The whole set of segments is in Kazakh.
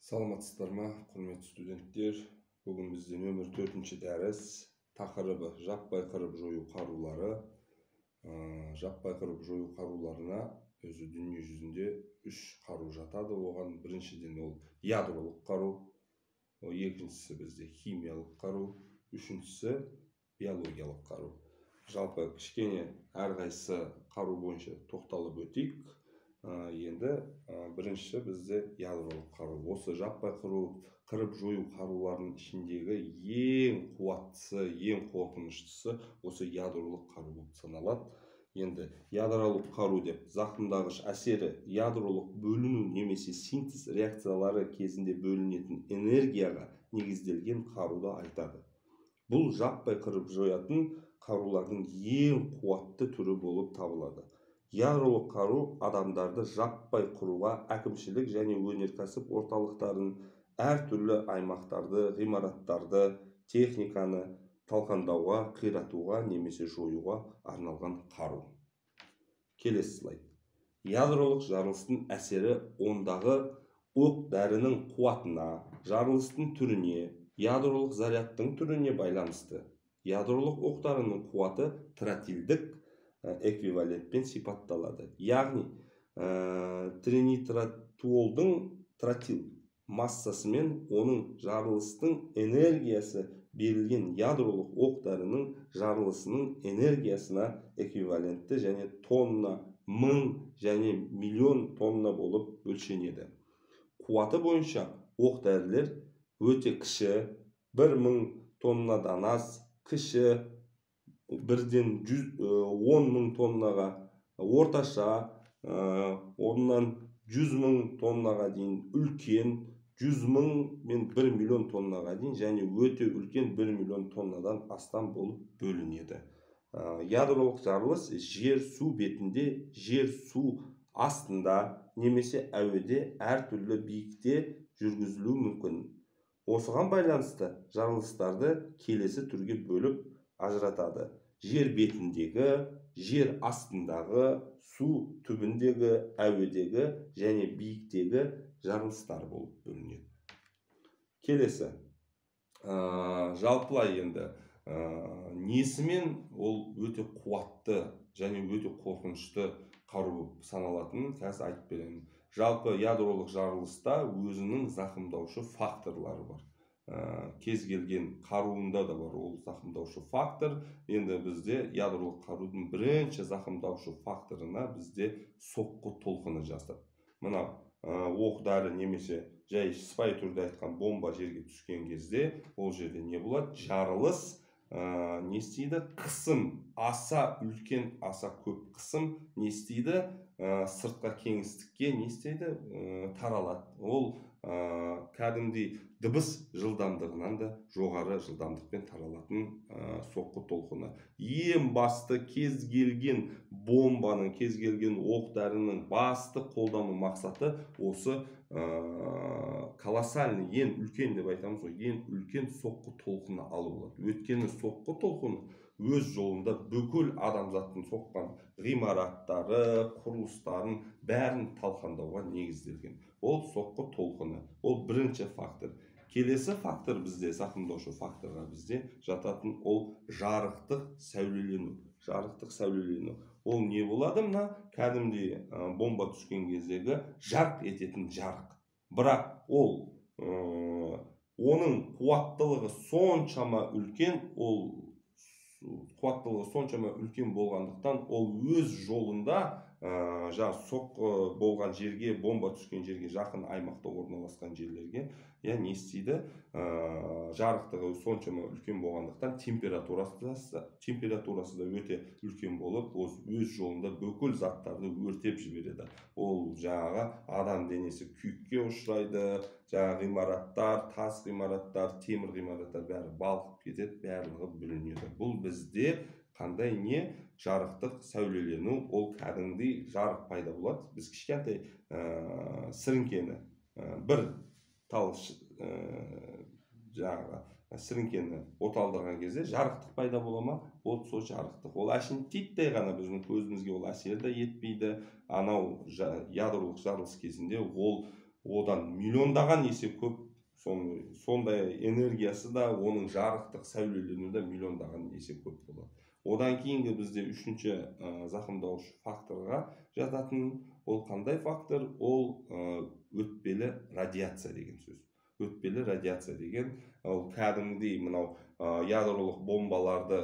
Саламатсыздар ма, құрметті студенттер? Бүгін бізде нөмір 4-ші дәріс, тақырыбы жаппай қырып жою қарулары. Жаппай қырып жою қаруларына өзі дүние жүзінде 3 қару жатады. Оған біріншіден ол ядролық қару, екіншісі бізде химиялық қару, үшіншісі биологиялық қару. Жалпы кішкене әрқайсысы қару бойынша тоқталып өтейік. Енді бірінші бізде ядролық қару. Осы жаппай қырып жою қаруларының ішіндегі ең қуаттысы, ең қорқыныштысы осы ядролық қару болып саналады. Енді ядролық қару деп зақымдағыш әсері ядролық бөліну немесе синтез реакциялары кезінде бөлінетін энергияға негізделген қаруды айтады. Бұл жаппай қырып жоятын қарулардың ең қуатты түрі болып табылады. Ядролық қару адамдарды жаппай құруға әкімшілік және өнеркәсіп орталықтарын, әртүрлі аймақтарды, ғимараттарды, техниканы талқандауға, қиратуға немесе жоюға арналған қару. Келесі слайд. Ядролық жарылыстың әсері ондағы оқ дәрінің қуатына, жарылыстың түріне, ядролық зарядтың түріне байланысты. Ядролық оқ дәрінің қуаты тротилдік эквивалентпен сипатталады. Яғни, тринитротолуолдың тротил массасымен оның жарылыстың энергиясы берілген ядролық оқ дәрінің жарылысының энергиясына эквивалентті және тонна, мың және миллион тонна болып өлшенеді. Қуаты бойынша оқ дәрілер өте кіші, 1000 тоннадан аз, кіші 1-ден 10 мың тоннаға, орташа 10-нан 100 мың тоннаға дейін, үлкен 100 мың мен 1 миллион тоннаға дейін және өте үлкен 1 миллион тоннадан астам болып бөлінеді. Ядролық жарылыс жер су бетінде, жер су астында немесе әуеде әртүрлі биікте жүргізілуі мүмкін. Осыған байланысты жарылыстарды келесі түрге бөліп ажыратады: жер бетіндегі, жер астындағы, су түбіндегі, әуедегі және биіктегі жарылыстар болып бөлінеді. Келесі, жалпылай енді несімен ол өте қуатты және өте қорқынышты қару болып саналатынын қазір айтып беремін. Жалпы ядролық жарылыста өзінің зақымдаушы факторлары бар. Кез келген қаруында да бар ол зақымдаушы фактор. Енді бізде ядролық қарудың бірінші зақымдаушы факторына бізде соққы толқыны жатады. Мына оқ дәрі немесе жай сыпайы түрде айтқан бомба жерге түскен кезде ол жерде не болады? Жарылыс не істейді? Қысым, аса үлкен, аса көп қысым не істейді? Сыртқа кеңістікке не істейді? Таралады. Ол кәдімгідей дыбыс жылдамдығынан да жоғары жылдамдықпен таралатын соққы толқыны. Ең басты кез келген бомбаның, кез келген оқ дәрінің басты қолдану мақсаты осы колоссальный, ең үлкен деп айтамыз ғой, ең үлкен соққы толқыны алу болады. Өйткені соққы толқыны өз жолында бүкіл адамзаттың соққан ғимараттары, құрылыстарын бәрін талқандауға негізделген. Ол соққы толқыны, ол бірінші фактор. Келесі фактор бізде, зақымдаушы факторға бізде жататын ол жарықтық сәулелену. Жарықтық сәулелену. Ол не болады? Мына кәдімгідей бомба түскен кездегі жарқ ететін жарық. Бірақ ол оның қуаттылығы соншама үлкен, ол қуаттылығы соншама үлкен болғандықтан ол өз жолында жаңа соққы болған жерге, бомба түскен жерге жақын аймақта орналасқан жерлерге не істейді? Жарықтығы соншама үлкен болғандықтан температурасы да өте үлкен болып, өз жолында бүкіл заттарды өртеп жібереді. Ол жаңағы адам денесі күйікке ұшырайды, жаңағы ғимараттар, тас ғимараттар, темір ғимараттар бәрі балқып кетеді, барлығы бүлінеді. Бұл бізде қандай не? Жарықтық сәулелену, ол кәдімгідей жарық пайда болады. Біз кішкентай сіріңкені, бір тал жаңағы сіріңкені оталдырған кезде жарықтық пайда бола ма? Ол сол жарықтық. Ол әшейін титтей ғана біздің көзімізге ол әсер де етпейді. Анау ядролық жарылыс кезінде ол Одан миллиондаған есе көп, сондай энергиясы да, оның жарықтық сәулеленуі де миллиондаған есе көп болады. Одан кейінгі бізде үшінші зақымдаушы факторға жататын ол қандай фактор? Ол өтпелі радиация деген сөз. Өтпелі радиация деген ол кәдімгідей мынау ядролық бомбаларды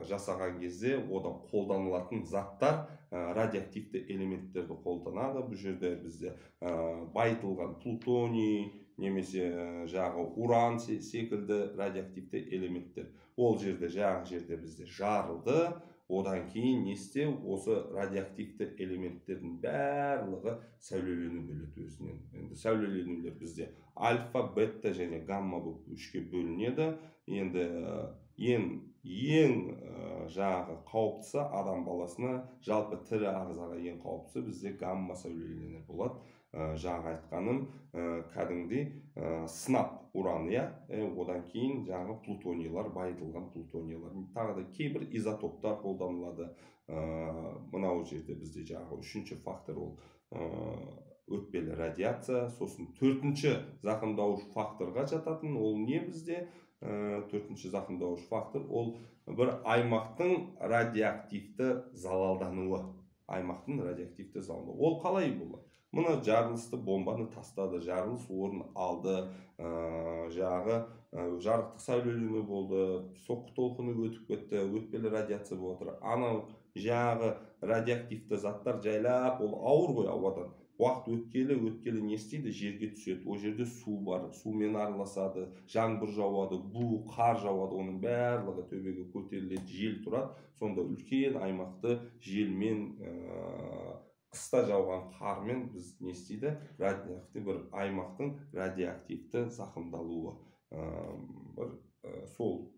жасаған кезде одан қолданылатын заттар радиоактивті элементтерді қолданады. Бұл жерде бізде байытылған плутоний немесе жаңағы уран секілді радиоактивті элементтер. Ол жерде жаңағы жерде бізде жарылды. Одан кейін не істеу? Осы радиоактивті элементтердің барлығы сәулелену бөледі өзінен. Енді сәулеленулер бізде альфа, бета және гамма болып үшке бөлінеді. Енді ең жаңағы қауіптісі адам баласына, жалпы тірі ағзаға ең қауіптісі бізде гамма сәулелену болады. Жаңағы айтқаным кәдімгідей сынап уран, иә, одан кейін жаңағы плутонийлар, байытылған плутонийлар, тағы да кейбір изотоптар қолданылады. Мынау жерде бізде жаңағы үшінші фактор ол өтпелі радиация. Сосын төртінші зақымдаушы факторға жататын ол не бізде? Төртінші зақымдаушы фактор ол бір аймақтың радиоактивті залалдануы. Аймақтың радиоактивті залалдануы. Ол қалай болады? Мына жарылысты бомбаны тастады, жарылыс орын алды, жаңағы жарықтық сәулелену болды, соққы толқыны өтіп кетті, өтпелі радиация болып отыр. Анау жаңағы радиоактивті заттар жайлап, ол ауыр ғой ауадан. Уақыт өткелі не істейді? Жерге түседі. Ол жерде су бар, сумен араласады, жаңбыр жауады, бу, қар жауады, оның барлығы төбеге көтеріледі, жел тұрады. Сонда үлкен аймақты желмен, қыста жауған қармен біз не істейді? Радиоактивті бір аймақтың радиоактивті зақымдалуы. Бір сол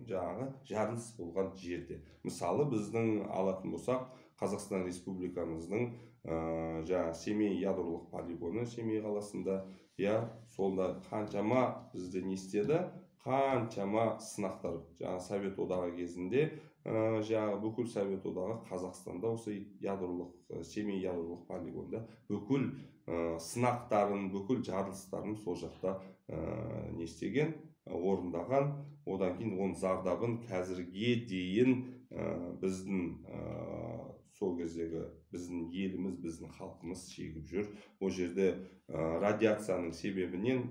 жаңағы жарылыс болған жерде. Мысалы, біздің алатын болсақ, Қазақстан Республикамыздың жаңағы Семей ядролық полигоны Семей қаласында, иә, сонда қаншама бізде не істеді? Қаншама сынақтар. Жаңа Совет Одағы кезінде, жаңағы бүкіл Совет Одағы Қазақстанда осы ядролық Семей ядролық полигонда бүкіл сынақтарын, бүкіл жарылыстарын сол жақта не істеген, орындаған. Одан кейін оның зардабын қазірге дейін біздің сол кездегі біздің еліміз, біздің халқымыз шегіп жүр. Ол жерде радиацияның себебінен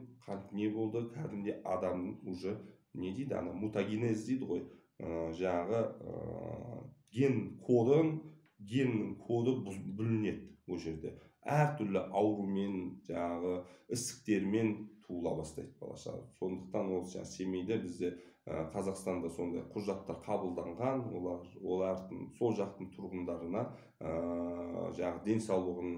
не болды? Кәдімгідей адамның уже не дейді, ана мутагенез дейді ғой, жаңағы ген кодын, геннің коды бүлінеді ол жерде. Әртүрлі аурумен, жаңағы ісіктермен туыла бастайды балаша. Сондықтан ол жаңағы Семейде бізде Қазақстанда сондай құжаттар қабылданған, олардың сол жақтың тұрғындарына жаңағы денсаулығын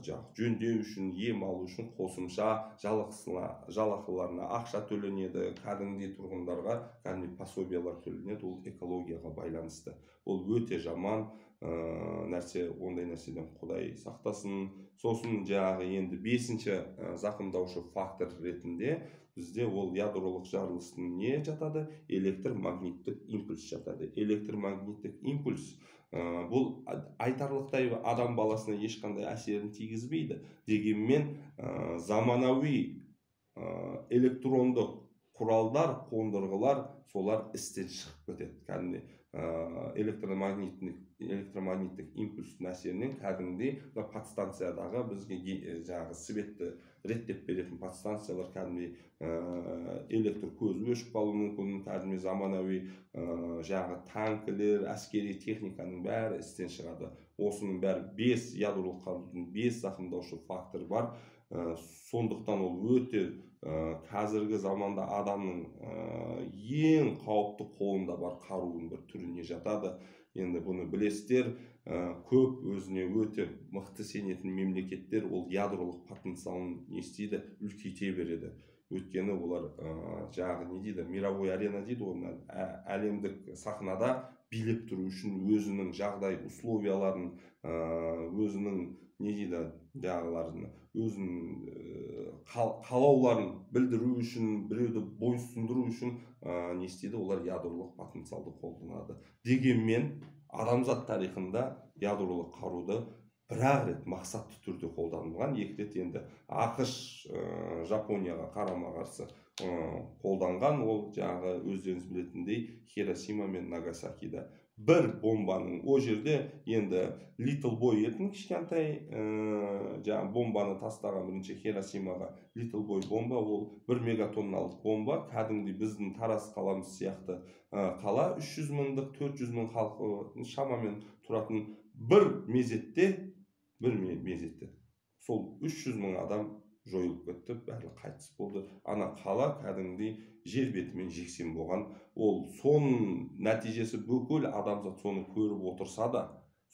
жаңағы жөндеу үшін, ем алу үшін қосымша жалақыларына ақша төленеді, кәдімгідей тұрғындарға кәдімгідей пособиялар төленеді. Ол экологияға байланысты. Ол өте жаман нәрсе, ондай нәрседен Құдай сақтасын. Сосын жаңағы енді бесінші зақымдаушы фактор ретінде бізде ол ядролық жарылыстың не жатады? Электромагниттік импульс жатады. Электромагниттік импульс бұл айтарлықтай адам баласына ешқандай әсерін тигізбейді. Дегенмен заманауи электрондық құралдар, қондырғылар солар істен шығып кетеді. Кәдімгідей электромагниттік импульстің әсерінен кәдімгідей подстанциядағы бізге жаңағы светті реттеп беретін подстанциялар кәдімгідей электр көзі өшіп қалуы мүмкін. Кәдімгідей заманауи жаңағы танкілер, әскери техниканың бәрі істен шығады. Осының бәрі 5 ядролық қарудың 5 зақымдаушы факторы бар. Сондықтан ол өте қазіргі заманда адамның ең қауіпті қолында бар қаруының бір түріне жатады. Енді бұны білесіздер, көп өзіне өте мықты сенетін мемлекеттер ол ядролық потенциалын не істейді, үлкейте береді. Өйткені олар жаңағы не дейді, мировой арена дейді ғой, әлемдік сахнада билеп тұру үшін өзінің жағдай условияларын, өзінің не дейді, жағыларын, өзінің қалауларын білдіру үшін, біреуді бойсұндыру үшін не істейді, олар ядролық потенциалды қолданады. Дегенмен адамзат тарихында ядролық қаруды Бір-ақ рет мақсатты түрде қолданылған, екі рет енді АҚШ Жапонияға қарама-қарсы қолданған. Ол жаңағы өздеріңіз білетіндей Хиросима мен Нагасакида бір бомбаның о жерде енді Little Boy етін кішкентай жаңағы бомбаны тастаған бірінші Хиросимаға. Little Boy бомба, ол 1 мегатонналық бомба, кәдімгідей біздің Тараз қаламыз сияқты қала, 300 мыңдық, 400 мың халқы шамамен тұратын, бір мезетте сол 300 мың адам жойылып кетті, барлығы қайтыс болды. Ана қала кәдімгідей жер бетімен жексен болған. Ол соның нәтижесі бүкіл адамзат соны көріп отырса да,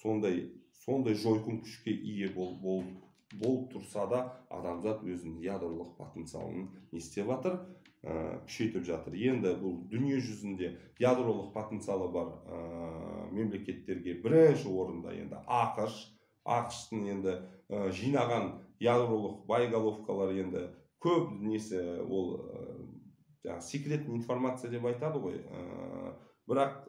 сондай жойқын күшке ие болып тұрса да, адамзат өзінің ядролық потенциалын не істеп жатыр, күшейтіп жатыр. Енді бұл дүние жүзінде ядролық потенциалы бар мемлекеттерге бірінші орында енді АҚШ. АҚШ-тың енді жинаған ядролық боеголовкалар енді көп несі, ол жаңағы секретный информация деп айтады ғой. Бірақ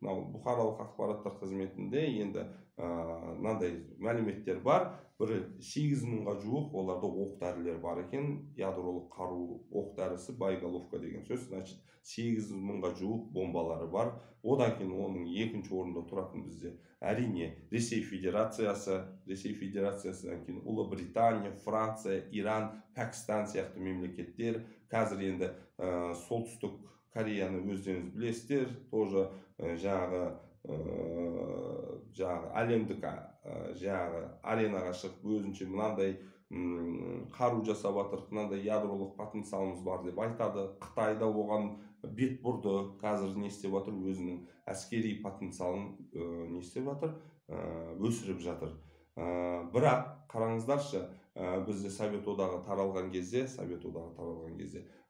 мынау бұқаралық ақпараттар қызметінде енді мынандай мәліметтер бар, бір 8 мыңға жуық оларда оқ дәрілер бар екен. Ядролық қару оқ дәрісі боеголовка деген сөз, значит 8 мыңға жуық бомбалары бар. Одан кейін оның екінші орында тұратын бізде әрине Ресей Федерациясы, Ресей Федерациясынан кейін Ұлыбритания, Франция, Иран, Пәкістан сияқты мемлекеттер. Қазір енді Солтүстік Кореяны өздеріңіз білесіздер, тоже жаңағы әлемдік жаңағы аренаға шығып өзінше мынандай қару жасап жатыр, мынандай ядролық потенциалымыз бар деп айтады. Қытай да оған бет бұрды, қазір не істеп жатыр, өзінің әскери потенциалын не істеп жатыр, өсіріп жатыр. Бірақ қараңыздаршы, бізде Совет Одағы таралған кезде,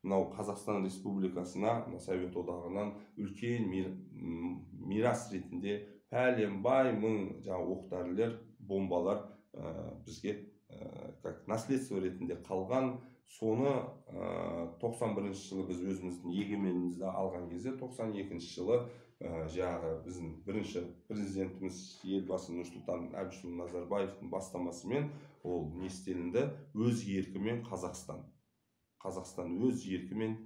мынау Қазақстан Республикасына Совет Одағынан үлкен мирас ретінде пәленбай мың жаңағы оқ дәрілер, бомбалар бізге как наследство ретінде қалған. Соны 91 жылы біз өзіміздің егеменімізді алған кезде, 92 жылы жаңағы біздің бірінші президентіміз Елбасы Нұрсұлтан Әбішұлы Назарбаевтың бастамасымен ол не істелінді, өз еркімен Қазақстан өз еркімен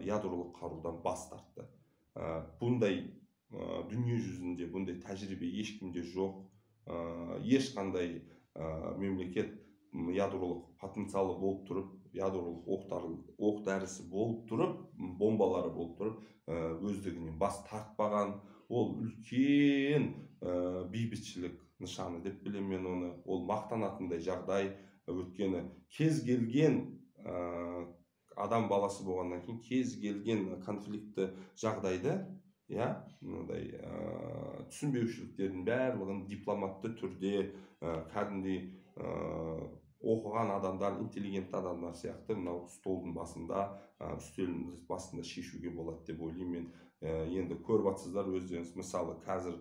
ядролық қарудан бас тартты. Бұндай дүние жүзінде бұндай тәжірибе ешкімде жоқ. Ешқандай мемлекет ядролық потенциалы болып тұрып, ядролық оқ дәрісі болып тұрып, бомбалары болып тұрып, өздігінен бас тартпаған. Ол үлкен бейбітшілік нышаны деп білемін мен оны. Ол мақтанатындай жағдай. Өйткені кез келген адам баласы болғаннан кейін кез келген конфликті жағдайды, иә, мынандай түсінбеушіліктердің барлығын дипломатты түрде кәдімгідей оқыған адамдар, интеллигентті адамдар сияқты мынау столдың басында, үстелдің басында шешуге болады деп ойлаймын мен. Енді көріп жатсыздар өздеріңіз, мысалы қазір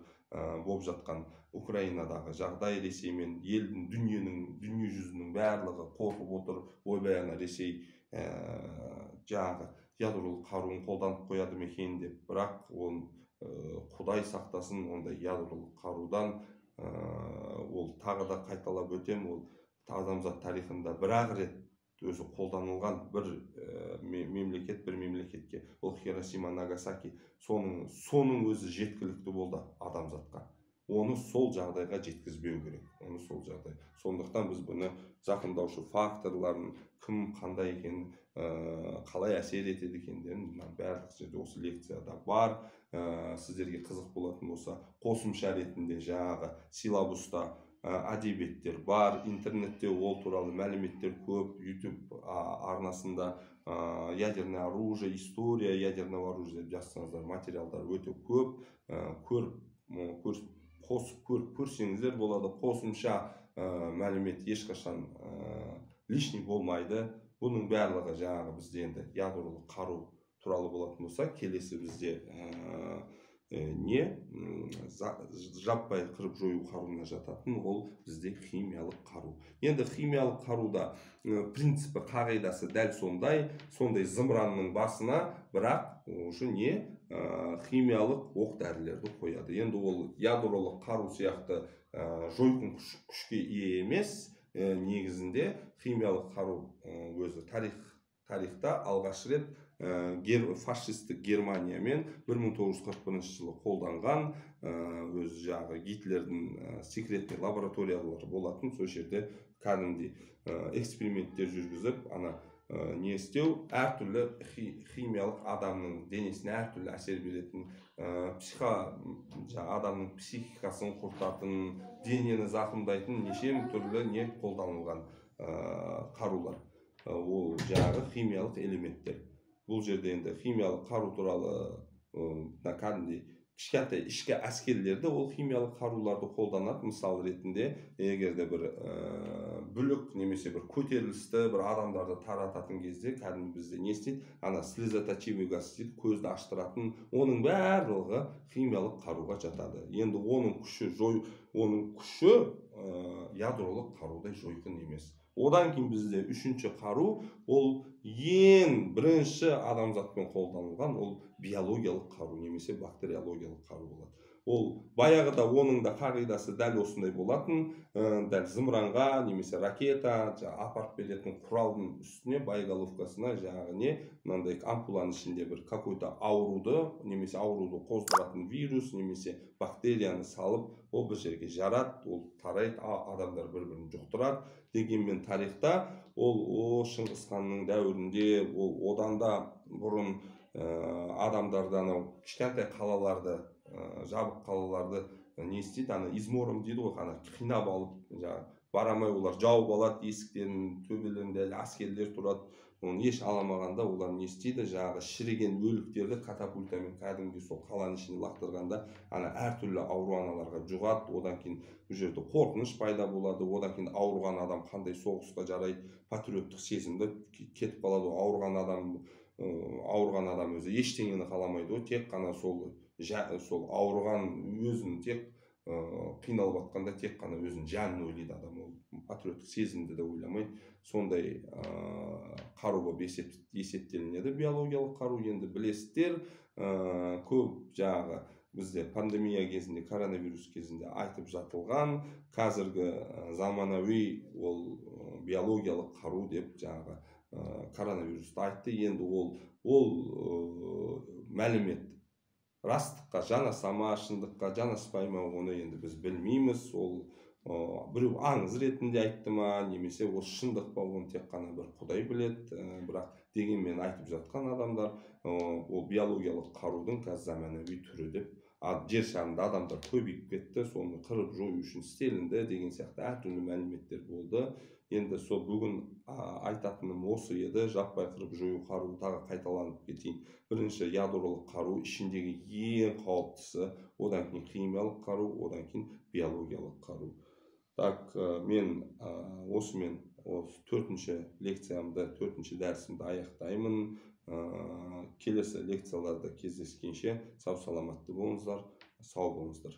болып жатқан Украинадағы жағдай, Ресей мен елдің, дүние жүзінің барлығы қорқып отыр. Ойбай, ана Ресей жаңағы ядролық қаруын қолданып қояды ма екен деп. Бірақ ол Құдай сақтасын ондай ядролық қарудан. Ол тағы да қайталап өтем, ол адамзат тарихында бір-ақ рет өзі қолданылған бір мемлекет бір мемлекетке, ол Хиросима, Нагасаки, соның өзі жеткілікті болды адамзатқа. Оны сол жағдайға жеткізбеу керек, оны сол жағдай. Сондықтан біз бұны зақымдаушы факторларын, кім қандай екенін, қалай әсер етеді екендерін барлық жерде осы лекцияда бар. Сіздерге қызық болатын болса, қосымша ретінде жаңағы силабуста әдебиеттер бар, интернетте ол туралы мәліметтер көп, YouTube арнасында ядерное оружие, история ядерного оружия деп жазсаңыздар материалдар өте көп, қосып көріп көрсеңіздер болады. Қосымша мәлімет ешқашан лишний болмайды. Бұның барлығы жаңағы бізде енді ядролық қару туралы болатын болса, келесі бізде не жаппай қырып жою қаруына жататын, ол бізде химиялық қару. Енді химиялық қаруда принципі, қағидасы дәл сондай, сондай зымыранның басына, бірақ уже не химиялық оқ дәрілерді қояды. Енді ол ядролық қару сияқты жойқын күшке ие емес. Негізінде химиялық қару өзі тарихта алғаш рет фашистік Германиямен 1941 жылы қолданған, өзі жағы Гитлердің секретный лабораториялары болатын, сол жерде кәдімгідей эксперименттер жүргізіп, ана не істеу, әртүрлі химиялық адамның денесіне әртүрлі әсер беретін, адамның психикасын құртатын, денені зақымдайтын неше түрлі не қолданылған қарулар. Ол жаңағы химиялық элементтер. Бұл жерде енді химиялық қару туралы кәдімгідей кішкентай ішкі әскерлерді ол химиялық қаруларды қолданады. Мысал ретінде, егер де бір бүлік немесе бір көтерілісті, бір адамдарды тарататын кезде кәдімгі бізде не істейді? Ана слезоточивый газ дейді, көзді аштыратын, оның барлығы химиялық қаруға жатады. Енді оның күші ядролық қарудай жойқын емес. Одан кейін бізде үшінші қару, ол ең бірінші адамзатпен қолданылған, ол биологиялық қару немесе бактериологиялық қару болады. Ол баяғыда оның да қағидасы дәл осындай болатын, дәл зымыранға немесе ракета апарып беретін құралдың үстіне, боеголовкасына жаңағы не, мынандай ампуланың ішінде бір какой-то ауруды немесе ауруды қоздыратын вирус немесе бактерияны салып, ол бір жерге жарады, ол тарайды, адамдар бір-бірін жұқтырады. Дегенмен тарихта ол Шыңғыс ханның дәуірінде, ол одан да бұрын адамдарды анау кішкентай қалаларды, жабық қалаларды не істейді, ана измором дейді ғой, ана қинап алып, жаңағы барамай олар жауып алады, есіктерінің төбелерінде әлі әскерлер тұрады, оны еш аламағанда олар не істейді, жаңағы шіріген өліктерді катапультамен кәдімгідей сол қаланың ішіне лақтырғанда ана әртүрлі ауру аналарға жұғады. Одан кейін бұл жерде қорқыныш пайда болады, одан кейін ауырған адам қандай соғысқа жарайды, патриоттық сезімді кетіп қалады. Ауырған адам өзі ештеңені қаламайды ғой, тек қана сол ауырған өзін тек қиналып жатқанда тек қана өзінің жанын ойлайды адам, ол патриоттық сезімді де ойламайды. Сондай қару болып есептелінеді биологиялық қару. Енді білесіздер, көп жаңағы бізде пандемия кезінде, коронавирус кезінде айтып жатылған қазіргі заманауи ол биологиялық қару деп жаңағы коронавирусты айтты. Енді ол мәлімет растыққа жанаса ма, шындыққа жанаспай ма, оны енді біз білмейміз. Ол біреу аңыз ретінде айтты ма, немесе ол шындық па, оны тек қана бір Құдай біледі. Бірақ дегенмен айтып жатқан адамдар ол биологиялық қарудың қазір заманауи түрі деп, жер шарында адамдар көбейіп кетті, соны қырып жою үшін істелінді деген сияқты әртүрлі мәліметтер болды. Енді сол бүгін айтатыным осы еді. Жаппай қырып жою қаруы, тағы қайталанып кетейін. Бірінші ядролық қару, ішіндегі ең қауіптісі, одан кейін химиялық қару, одан кейін биологиялық қару. Так, мен осымен осы төртінші лекциямды, төртінші дәрісімді аяқтаймын. Келесі лекцияларда кездескенше сау саламатты болыңыздар, сау болыңыздар.